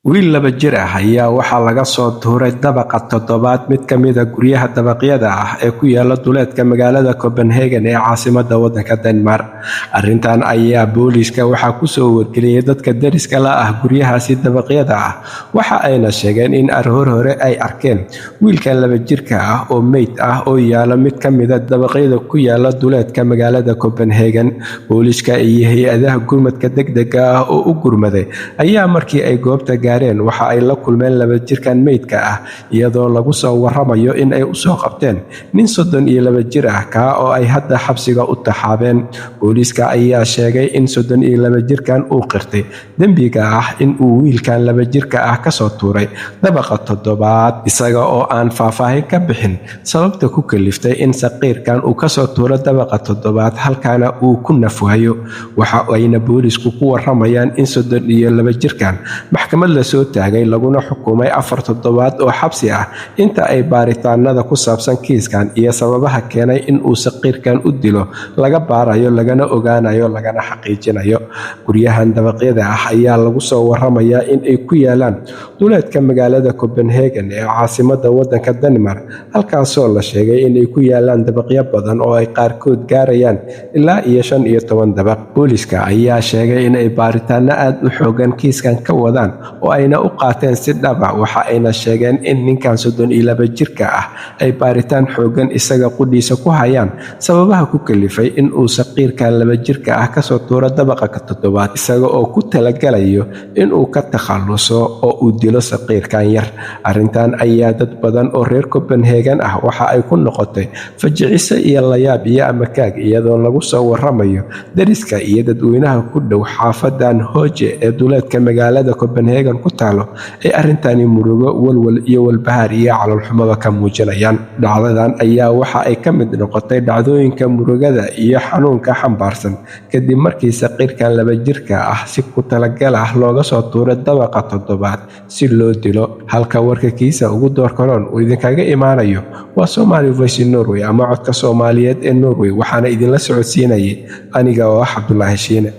Wiil 2 jir ah ayaa waxaa laga soo tuuray dabaqa toddobaad mid ka mid ah guryaha dabaqyada ah ee ku yaala duleedka magaalada Copenhagen ee caasimadda waddanka Denmark. Arrintan ayaa booliiska waxaa kusoo wargeliyay dadka deriska la ah guryahaasi dabaqyada ah, waxa ayna sheegeen in aroor hore ay arkeen wiilkan 2 jirka ah oo meyd ah oo yaala mid ka mid ah dabaqyada ku yaala duleedka magaalada Copenhagen. Booliiska iyo hay'adaha gurmadka degdega ah oo u gurmaday ayaa markii ay goobta gaareen waxa ay la kulmeen 2 jirkan meydka ah, iyadoo lagu soo waramayo in ay usoo qabteen nin 32 jir ah, kaa oo ay hadda xabsiga u taxaabeen. Booliiska ayaa sheegay in 32 jirkan uu qirtay dembiga ah in uu wiilkan 2 jirka ah kasoo tuuray dabaqa toddobaad, isaga oo aan faahfaahin ka bixin sababta ku kaliftay in saqiirkan uu kasoo tuuro dabaqa toddobaad, halkaana uu ku nafwayo. Waxa ayna boolisku ku waramayaan in 32 jirkan maxkamad lasoo taagay, laguna xukumay 4 toddobaad oo xabsi ah inta ay baaritaanada ku saabsan kiiskan iyo sababaha keenay in uu saqiirkan u dilo laga baarayo, lagana ogaanayo, lagana xaqiijinayo. Guryahan dabaqyada ah ayaa lagu soo waramayaa in ay ku yaalaan duleedka magaalada Copenhagen ee caasimada wadanka Denmark, halkaasoo la sheegay inay ku yaalaan dabaqyo badan oo ay qaarkood gaarayaan ilaa iyo 15 dabaq. Booliska ayaa sheegay inay baaritaano aad u xoogan kiiskan ka wadaan oo ayna u qaateen si dhaba. Waxa ayna sheegeen in ninkan 32 jirka ah ay baaritaan xoogan isaga qudhiisa ku hayaan sababaha ku kalifay in uu saqiirkan 2 jirka ah kasoo tuuro dabaqa ka toddobaad, isaga oo ku talagalayo inuu ka takhaluso oo uu dilo saqiirkan yar. Arrintan ayaa dad badan oo reer Copenhagen ah waxa ay ku noqotay fajiciso iyo layaab iyo amakaag, iyadoo lagu soo waramayo deriska iyo dadweynaha ku dhow xaafadan Hoje ee duleedka magaalada Copenhagen ku taalo ay arrintani murugo, walwal iyo walbahaar iyo caloolxumaba ka muujinayaan. Dhacdadan ayaa waxa ay ka mid noqotay dhacdooyinka murugada iyo xanuunka xambaarsan kadib markii saqiirkan 2 jirka ah si ku talagal ah looga soo tuuray dabaqa toddobaad si loo dilo. Halka warka kiisa ugu doorkaroon uu idinkaga imaanayo waa Somali Voice in Norway ama Codka Soomaaliyeed ee Norway, waxaana idinla socodsiinayay aniga oo ah Cabdulaahi Shiine.